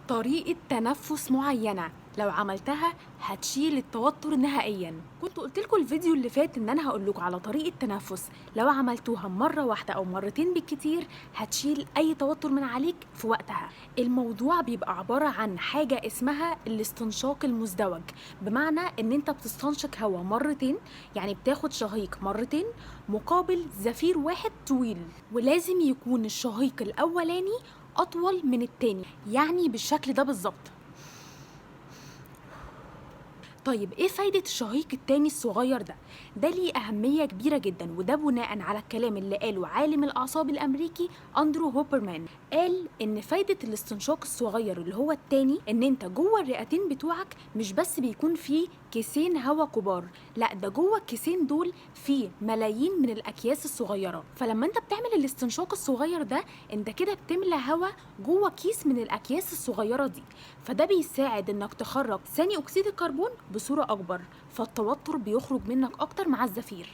طريقة تنفس معينة لو عملتها هتشيل التوتر نهائيا. كنت قلت لكم الفيديو اللي فات ان انا هقول لكم على طريقة تنفس لو عملتوها مرة واحدة او مرتين بالكتير هتشيل اي توتر من عليك في وقتها. الموضوع بيبقى عبارة عن حاجة اسمها الاستنشاق المزدوج، بمعنى ان انت بتستنشق هواء مرتين، يعني بتاخد شهيق مرتين مقابل زفير واحد طويل، ولازم يكون الشهيق الاولاني اطول من التاني، يعني بالشكل ده بالظبط. طيب ايه فايدة الشهيق التاني الصغير ده؟ ده ليه أهمية كبيرة جدا، وده بناء على الكلام اللي قاله عالم الأعصاب الأمريكي أندرو هوبرمان. قال إن فايدة الاستنشاق الصغير اللي هو التاني إن أنت جوه الرئتين بتوعك مش بس بيكون فيه كيسين هوا كبار، لا ده جوه الكيسين دول فيه ملايين من الأكياس الصغيرة. فلما أنت بتعمل الاستنشاق الصغير ده أنت كده بتملى هوا جوه كيس من الأكياس الصغيرة دي، فده بيساعد إنك تخرج ثاني أكسيد الكربون بصورة أكبر، فالتوتر بيخرج منك أكتر مع الزفير.